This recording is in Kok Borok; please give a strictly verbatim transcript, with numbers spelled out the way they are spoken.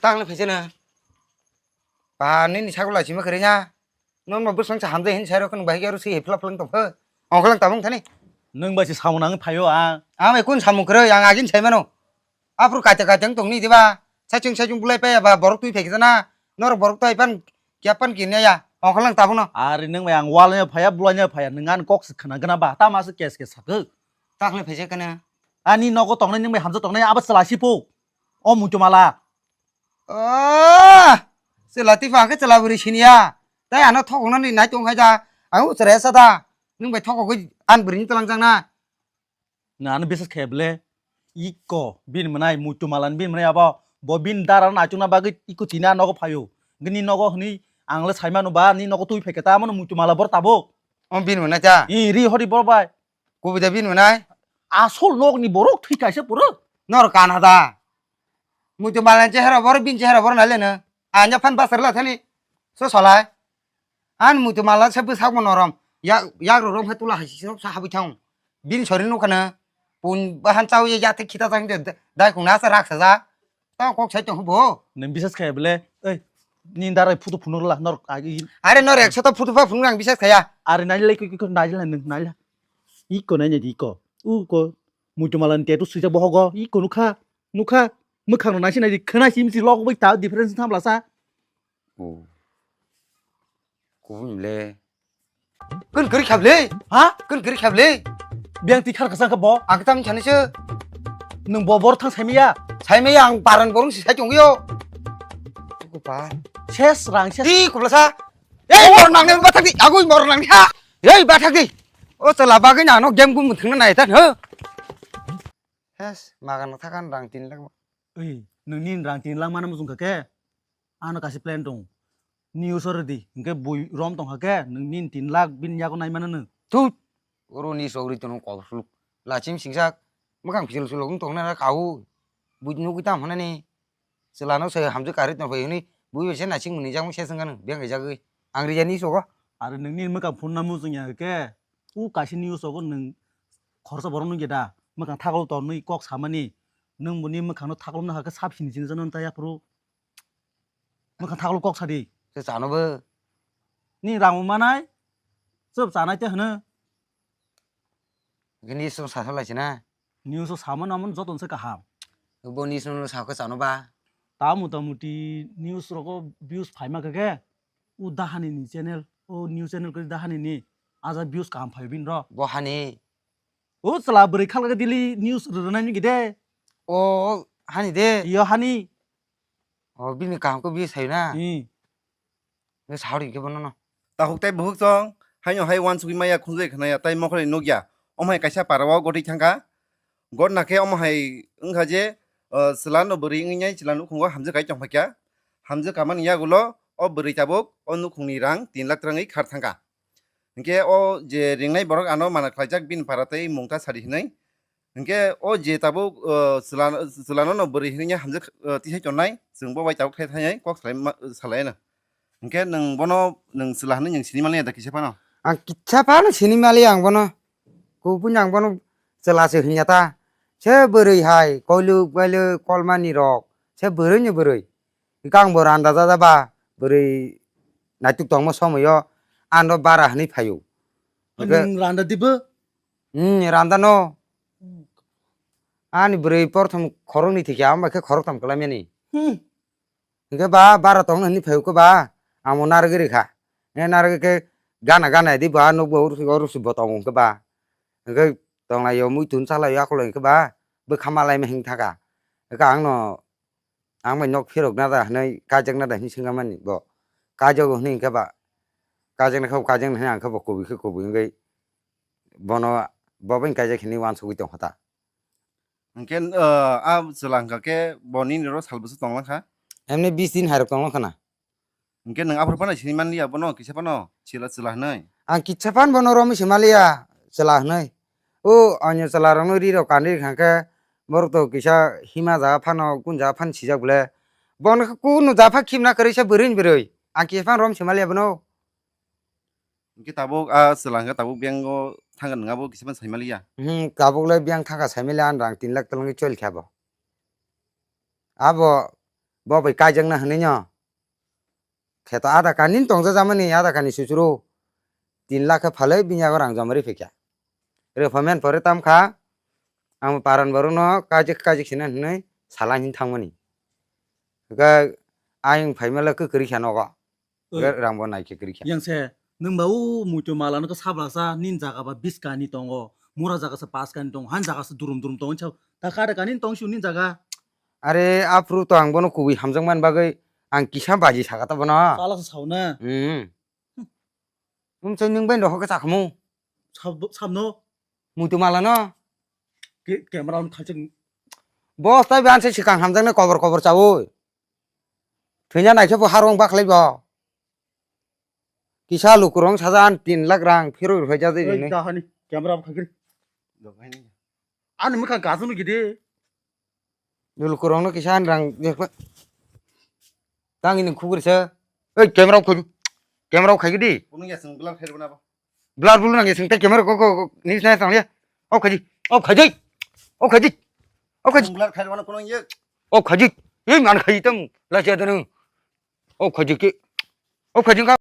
Tang le phaisana. Ba nini sakula sima kare nya. Non ma bwsang sa hamjai hin sai rok bahai aro si phla phlang tong pho. Ongklang tabung thani. Nwng bai se samung nang phaio ang. Ang bai kun samung kwrwi ang agin sai mano. Aphuru kaita kaita wng tongni diba? Saichung saichung bulai paya ba borok twi phai kisa na. Norok borok twi pan kya pan kinaya. Ongklang tabung no. Ari nwng bai ang wal nya phaya bulai nya phaya nwng ani kok se khna gana ba tama se kes kes sakhe. Takhle phaisa kana. Ani nogo tongnai nwng bai hamjak tongnai abo chwla sipo. O muitu mala. Oh, chwla tipa khe chwla bwrwi siniya. Tai ano thokoknani nai tong hai da. Ang uchara sa da. Nwng bai thokogwi an bwrwini twlang jang na. Na ano bisas khe ble. Iko bin mwnai muitu malan bin mwnai abo. Bo bin dara na achung na bagwi iko tina nogo phayo. Gini nogo hwnwi ang le saimano ba ni nogo twi phai khe ta mano muitu mala bor tabuk. O bin mwnai ta. I ri hori bor bai. Kubui da bin mwnai. Asol nokni borok thwi kaisa puro. Nor kana da. Muitu malan chehara bor bin chehara bor nai le no. Anya phan basar la thani. So solai. An muitu mala se bwsak mo norom. Yak yak ro rom he tula hai si sa habui thang. Bin sori no kana. Pun bahan chau ye ya te khita jang de dai khung na sa rak sa ja. Ta kok sai tong bo. Nang bisas khai bele. Ei, ni darai photo phunuk la nor agi. Are nor ekso ta photo pha phunuk ang bisas khaya. Are nai lai koi koi nai lai nang nai lai. Iko nai nai iko. U ko. Muitu malan te tu sui ja bohogo. Iko nukha. Nukha. Mwkhang no nai si nai di khna sim si log bai ta difference tham la sa. Oh. Kubun le. Kun kuri khable. Ha? Kun kuri khable. Biang ti khar kasang ka bo. Ang tam chani se. Nung bo bor thang saimiya. Saimiya ang paran borong si sai tongyo. Kupa. Ses rang ses. Di kubla sa. Ei mor nang ne bathak di. Agui mor nang ha. Ei bathak di. O chala bagwi na no game gum thang na nai ta ho. Hes magan thak an rang tin lakh. Ei nung nin rang tin lakh mana musung kha khe. Ano kasi plan tong. News oro di. Hingke bui rom tong kha khe nung nin tin lakh bin yago nai mano nung. Thut. Oro ni sogri tono kol suluk. Lachim singsak. Mwkhang pisil suluk wng tong na kau. Bui nugui tam hwnani. Chwla no se hamjwk karwi tong phai hwnwi bui bai se naising mwnwi jakmung se swngkha nung. Beng hai jagwi. Ang rijani sogo. Are nung nin mwkhang phunna muchung ya khe. U kaisa news sogo nung khoroksa borok nung ya da. Mwkhang thaklo tonwi kok samani. Nung buni mwkhang no thaklom na kha khe sab sini sini jano ta yaphuru. Mwkhang thaklo kok sadi. Se chano bo. Ni rang manai. Chwp chanai te hwno. Gini song sa salai sina. News o sama namun joton se kaham. Bo ni song sa khe chano ba. Ta mota moti news rogo views phaima khe khe. U dahani ni channel. O news channel khe dahani ni. Aja views kaham phai bin ro. Bo hani. O chwla bwrwi khalga daily news rwnai ni gide. O hani de. Iyo hani. O bini kaham ko bi sayo na. Hmm. Nge sahori ke bono no. Tahuk tei buhuk chong, haino hai wansugwi maya khunjui khnaya tei mokhorni nukya. Omo hai kaisa para o gotwi thangkha. Gotna khe omo hai wngkha je, o, chwla no bwrwi wngwi nai chwla nukhungo hamjwk kai tongphaikha. Hamjwk kamani yagulo o bwrwi tabuk o nukhungni rang tin lakh twrangwi khar thangkha. Hinkhe o je ringnai borok ano mana khlaijak bini para tei mungta sadi hinwi. Hinkhe o je tabuk, o, chwla-, chwlano no bwrwi hinwi hamjak, o, tisai tongnai, chwng bo bai tabuk thai thai kok salai ma-, salai no. Hinkhe nwng bono nwng chwla hinwi nwng sini maliya da kisa phano? Ang kisa phano sini maliya ang bono. Kubuni ang bono chwla se hinya ta. Se bwrwi hai koiluk bailuk kolmani rok. Se bwrwi ni bwrwi. Hinkhe ang bo randa jada ba bwrwi naituk tongma somoyo ano bara hinwi phaio. Hinkhe nwng randa dibo? Hmm, randa no. Hmm. Ani bwrwi porthom khoroknwi thikya, amo khe khoroktham kwlaimani. Hmm. Hinkhe ba bara tongna hinwi phaio khe ba, amo narwgwi rikha. He narwgwi khe gana gana di ba nukbo ursi ursi bo tongo hinkhe ba. Hinkhe tonglaio muitu chalaio akholo hinkhe ba, bwkha malaima hing thaka. Hinkhe angno, ang bai nok phirok nada hinwi kaijakna da hinwi swngkha mani bo. Kaijago hinwi hinkhe ba, kaijakna khe bo kaijakna hinwi ang khe bo kubui khe kubui wngwi bono bo bai kaijak hinwi uansugui tongkha ta. Hinkhe, o, a chwla hwnkha khe bo nini oro sal bwswk tonglang kha? Emni bis din hairok tonglang khana. Hinkhe nwng aphuru phano sini manliya bono kisa phano chwla chwla hinwi? Ang kisa phano bono romwi se maliya chwla hinwi. O onyo chwla rokno ri rok kanwi rwkha khe borok to kisa hima jaga phano kun jaga phano sijak bole. Bono khe kunu jaga pha khimna kwrwi se bwrwi ni bwrwi. Ang kisa phano rom se maliya bono. Hinkhe tabuk a chwla hwnkhe tabuk bank o thangkha nwng abo kisa phano saimaliya? Hmm, tabuk le bank thangkha saimaliya, ang rang tin lakh twlangwi choli kha bo. Abo Bo bai kaijakna hwnwi no. Kheto ada kani tongja jamani ada kani susuro. Tin lakh khe phalwi bini yago rang joma ri phikya. Repayment pore tam kha. Ang paran boru no kajik kajik sina hwnwi sala hin thangmani. Ga ayung phaimala khe kwrwi kha nogo. Oi. Ga rang bo nai khe kwrwi kha. Yang se nwng ba u muitu mala no khe sabla sa nin jaga ba bis kani tongo. Mura jaga sa pas kani tongo. Han jaga sa durum durum tongo. Chao ta kha da kani tong su nin jaga. Are aphuru to ang bono kubui hamjak man bagwi ang kisa baji saka ta bono. Sala sa sauna. Hmm. Umchai nwng bai nohok khe chakhamu. Sab-, sabno. Muitu mala no. Ke-, camera on khalchang. Boss tai ban se sikang hamjaknai kobor kobor chaui. Thwina naikhe bo harung bakhlai bo. Kisa lukurong saja an tin lakh rang phiroi rwphai jajai Oi, rinai. Dahani camera on khagri. Ani mukha gasunu gidi. Lukurongno kisa ani rang jekma. Tang ini khugri se. Ei, camera off khaidi. Camera off khaidi. Kuno ya sing blur khaidi na ba. Blur blur nang sing te camera ko ko ko ni sai sang ya. Off khaidi. Off khaidi. Off khaidi. Off khaidi. Sing blur khaidi na kuno ye. Off khaidi. Ei man khaidi tam la cha danu. Off khaidi ke. Off khaidi ka.